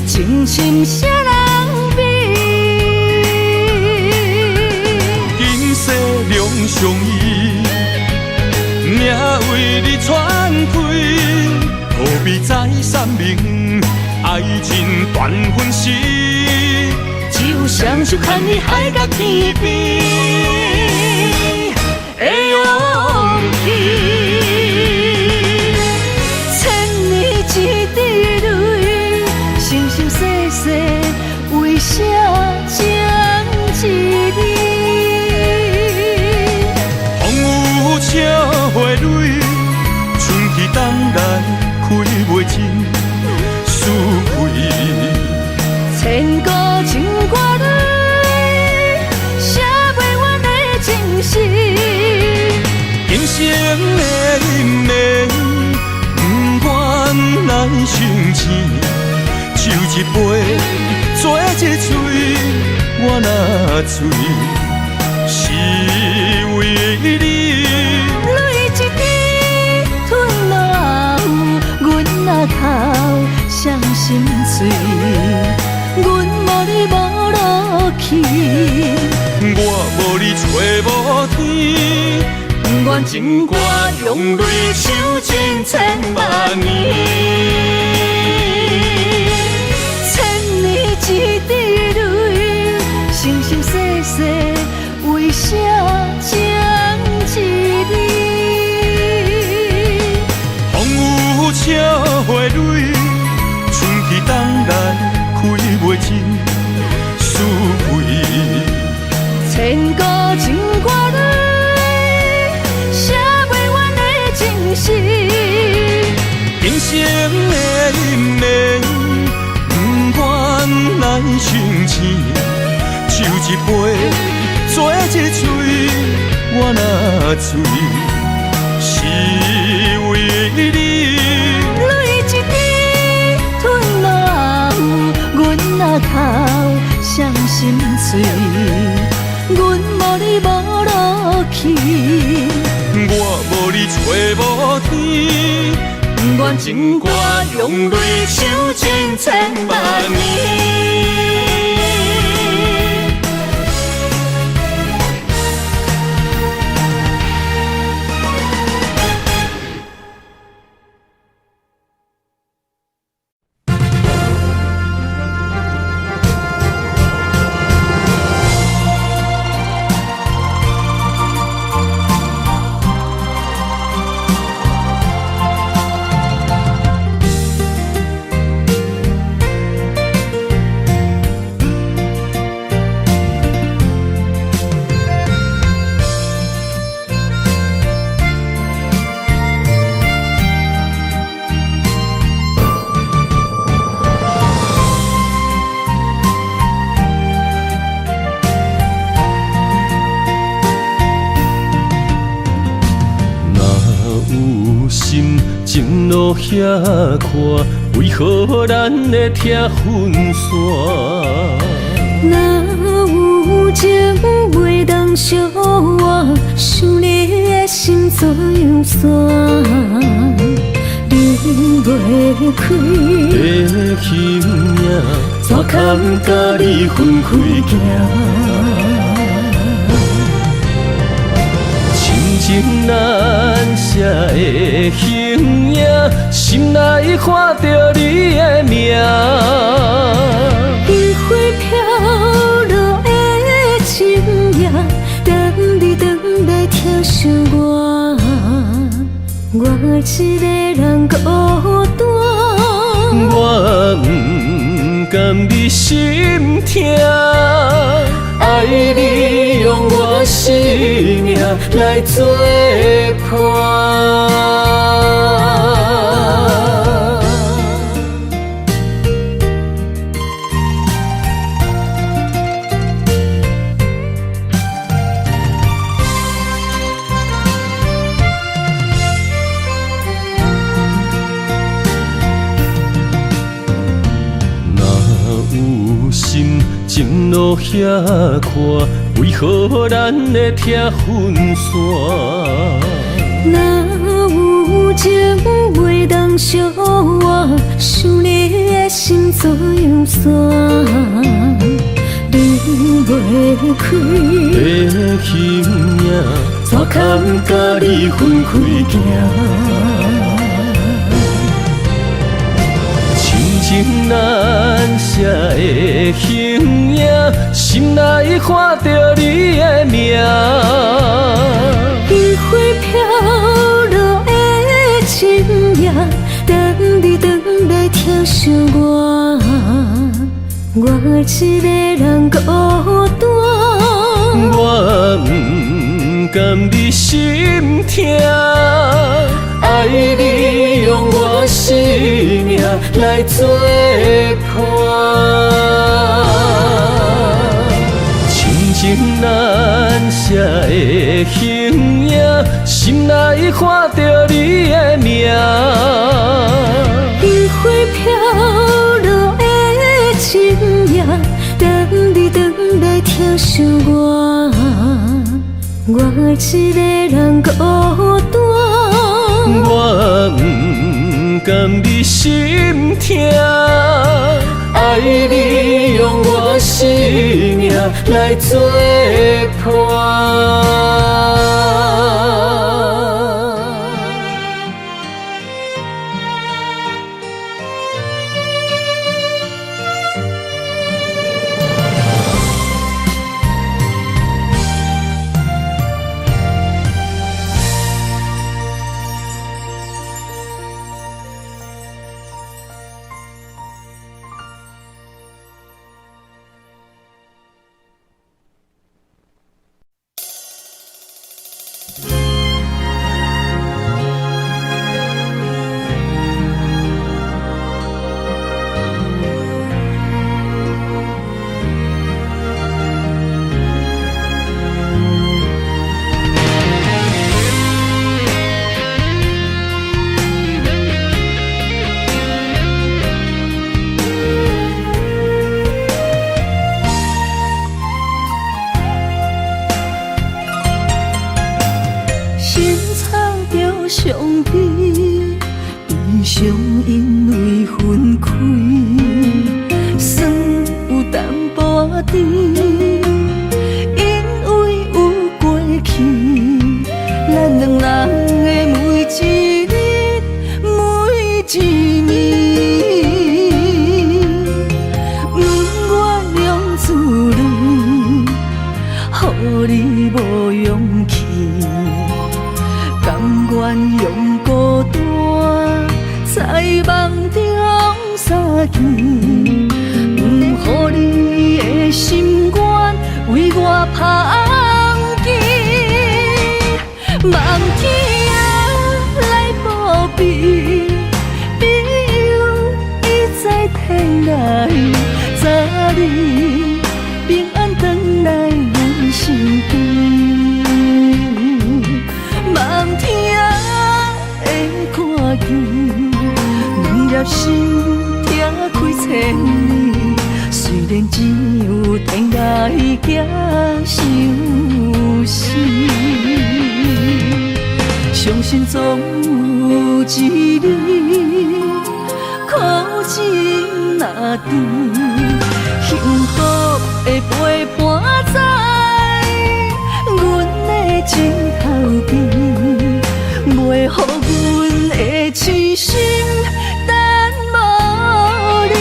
情深谁人比？今世两相依，命为你传开，何必再三明爱情断分时，只有双手牵你海角天边的勇气。千年一滴泪，生生世世为啥情一暝？风雨车花蕊，春去冬来开袂尽思开。千古情歌泪，写袂完的情诗。今生的姻缘，不愿来相欠，酒一杯，嘴一喙，我若醉，是为你。泪一滴吞落喉，阮若哭，伤心醉。阮无你无落去，我无你找无天，不愿情歌用泪唱尽千万年。千年一滴泪，生生世世为啥情一暝？风雨车花蕊，春去冬来开袂尽思开。千古情歌泪，写袂完的情诗。今生的姻缘，不愿来相欠，酒一杯，嘴一喙，我若醉，是为你。泪一滴吞落喉，阮若哭，伤心醉。阮无你无落去，我无你找无天，不愿情歌用泪唱尽千万年。若有心情路遐宽，为何咱会疼分散？若有情袂当相活，想你的心怎样散？离袂开的形影，怎堪佮你分开行？深情难舍的形影，心内看著你的名。樱花飘落的深夜，等你转来疼惜我，我一个人孤单。我不甘你心疼，爱你用我生命来作伴。若有心情路遐宽，为何咱会疼分散？若有情袂当相活，想你的心怎样散？离袂开的形影，怎堪佮你分开行？深情难舍的形影，心内看著你的名。樱花飘落的深夜，等你转来疼惜我，我一个人孤单。我不甘你心疼，爱你用我生命来作伴。深情难舍的形影，心内看著你的名。樱花飘落的深夜，等你转来疼惜我，我一个人孤单。我不甘你心疼，爱你用我生命来作伴。深藏着伤悲，悲伤傷因為分開，酸有淡薄仔甜，因為有過去，咱兩人的每一日每一暝，毋願用自你，予你無勇氣，甘願用孤單在夢中相見，毋予你的心願為我放棄，望天來保庇，庇佑伊在天來，早日平安轉來阮身邊。望天會看見，兩粒心疼開千里，雖然只有天涯寄相思，相信總有一日苦情若甜，幸福會陪伴在阮的枕頭邊，袂予阮的痴心等無你。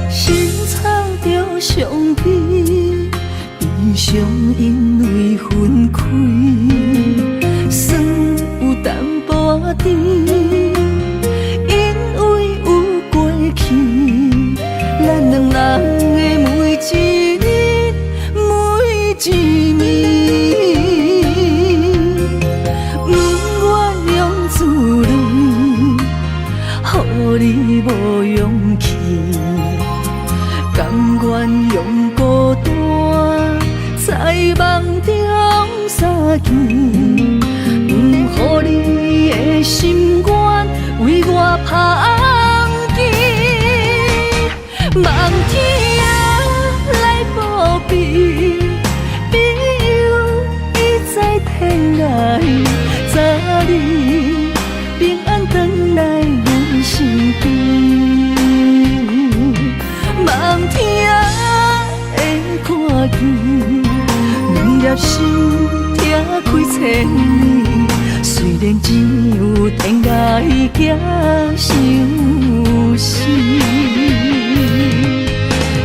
心藏著傷悲，悲傷因為分開，酸有淡薄仔甜，因為有過去，咱兩人的每一日每一暝，毋願用自你，予你無勇氣，甘願用孤單在夢中相見，毋予你的心願為我放棄，望天來保庇，庇佑伊在天來，早日平安轉來阮身邊。望天會看見，兩粒心疼開千里，雖然只有天涯寄相思，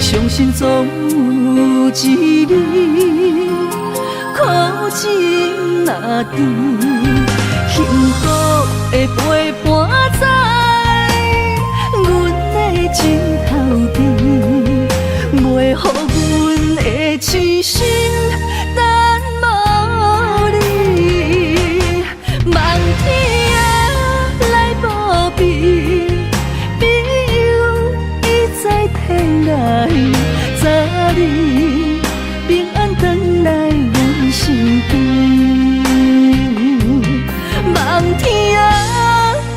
相信總有一日苦情若甜，幸福會陪伴在阮的枕頭邊，袂予阮的痴心等無你。望天來保庇，庇佑伊在天來，早日平安轉來阮身邊。望天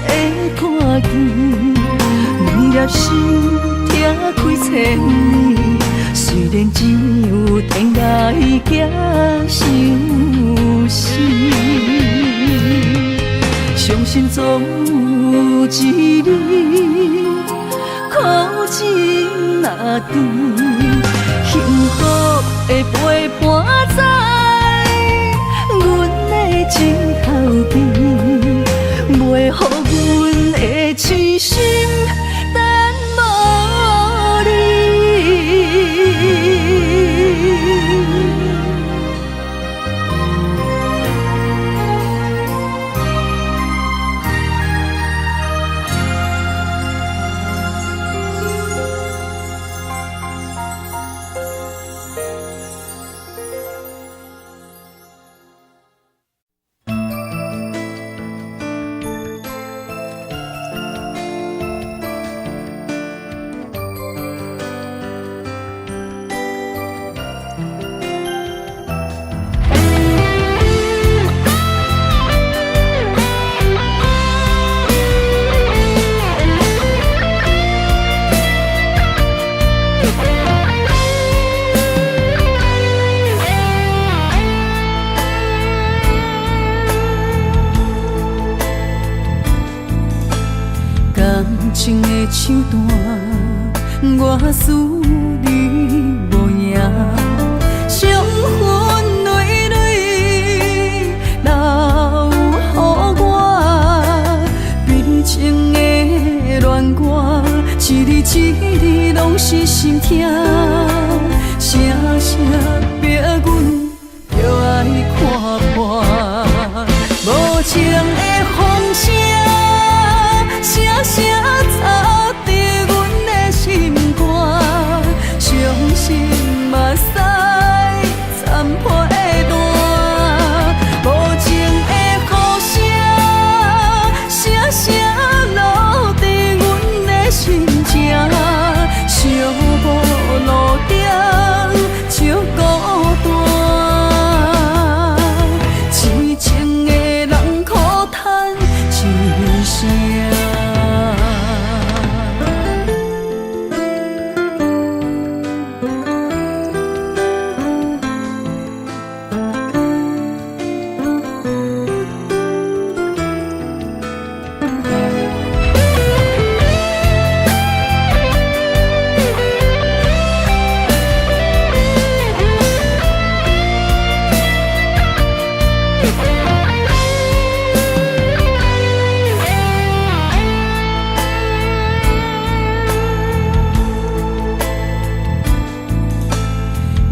會看見，兩粒心疼開千里，雖然只有天涯寄相思，相信總有一日苦情若甜，幸福會陪伴在阮的枕頭邊，袂予阮的痴心等無你。情的手段，我输你無贏。傷痕累累留予我，悲情的戀歌，一字一字攏是心痛，聲聲逼阮著愛看破。無情的風聲，聲聲插佇阮的心肝，傷心目屎摻被單。無情的雨聲，聲聲落佇阮的心情，寂寞路頂足孤單。痴情的人苦嘆一聲。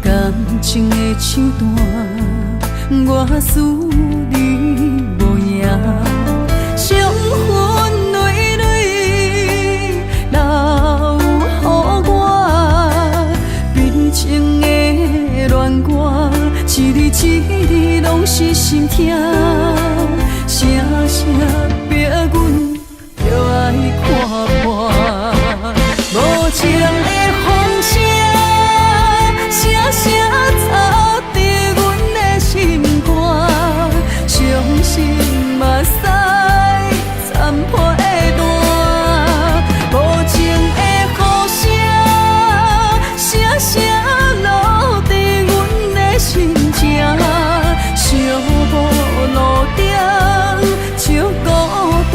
感情的手段，我輸你無贏。傷痕累累留予我，悲情的戀歌，一字一字攏是心痛，聲聲逼阮著愛看破。無情的風聲，聲聲插佇阮的心肝，傷心目屎摻被單。無情的雨聲，聲聲落佇阮的心情，寂寞路頂足孤單。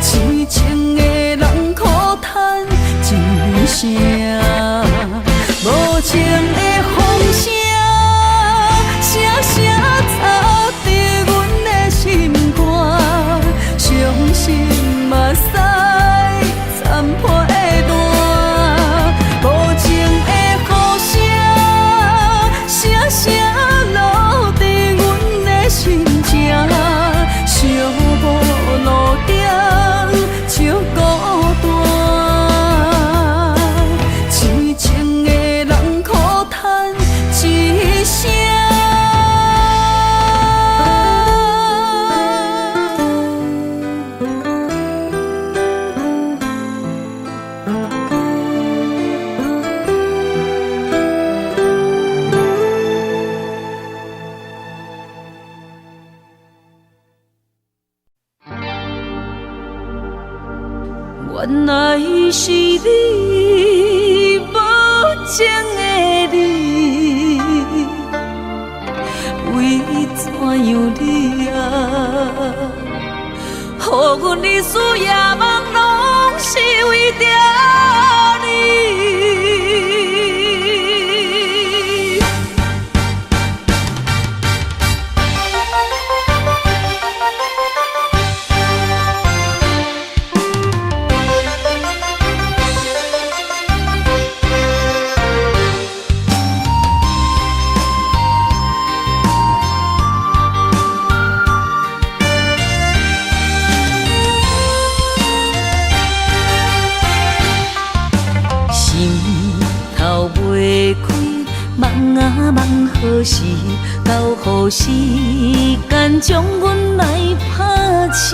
痴情的人苦嘆一聲。無情的風聲，聲聲插佇阮的心肝，傷心目屎摻被單。無情的雨聲，聲聲落佇阮的心情，寂寞路頂足孤單。痴情的人苦嘆一聲。原來是你無情的你，為怎樣你啊，予阮日思夜夢攏是為著你。心頭袂開，夢啊夢何時？到予時間將阮來拍醒。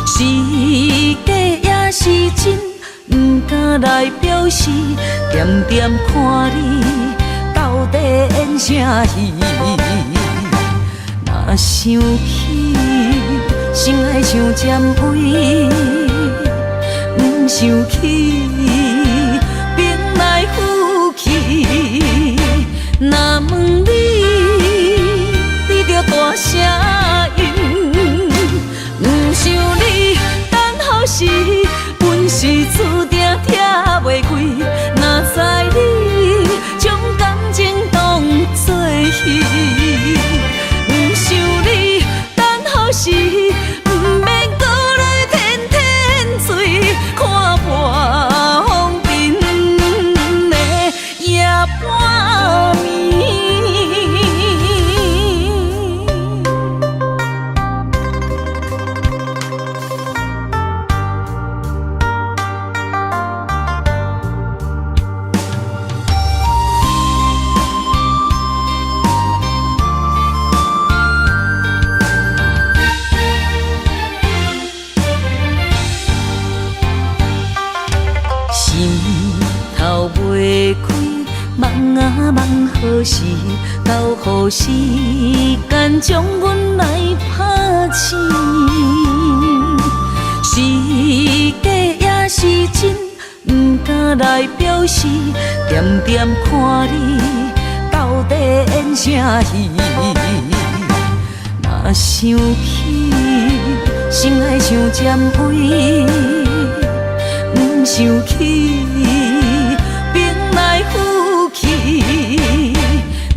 是假也是真，毋敢來表示。恬恬看你到底演啥戲？若想起，心愛像針位。毋想起，冰來覆去。若問你，你著大聲應，毋是時，交予時間將阮來拍醒。是假抑是真，毋敢來表示，恬恬看你到底演啥戲。若想起，心內像針位；毋想起，冰來覆去。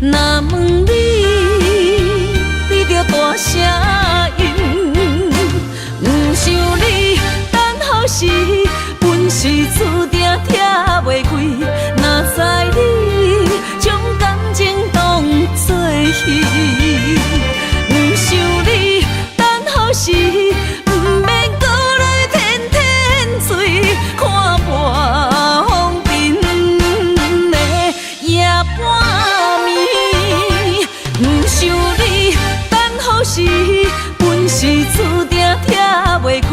若問你，你著大聲應。毋想你，等予時，阮是注定拆袂開。哪知你將感情當作戲。毋想你，等予時，毋免閣來天天醉，看破風塵的夜半暝。毋想你，等予時，阮是注定拆袂開。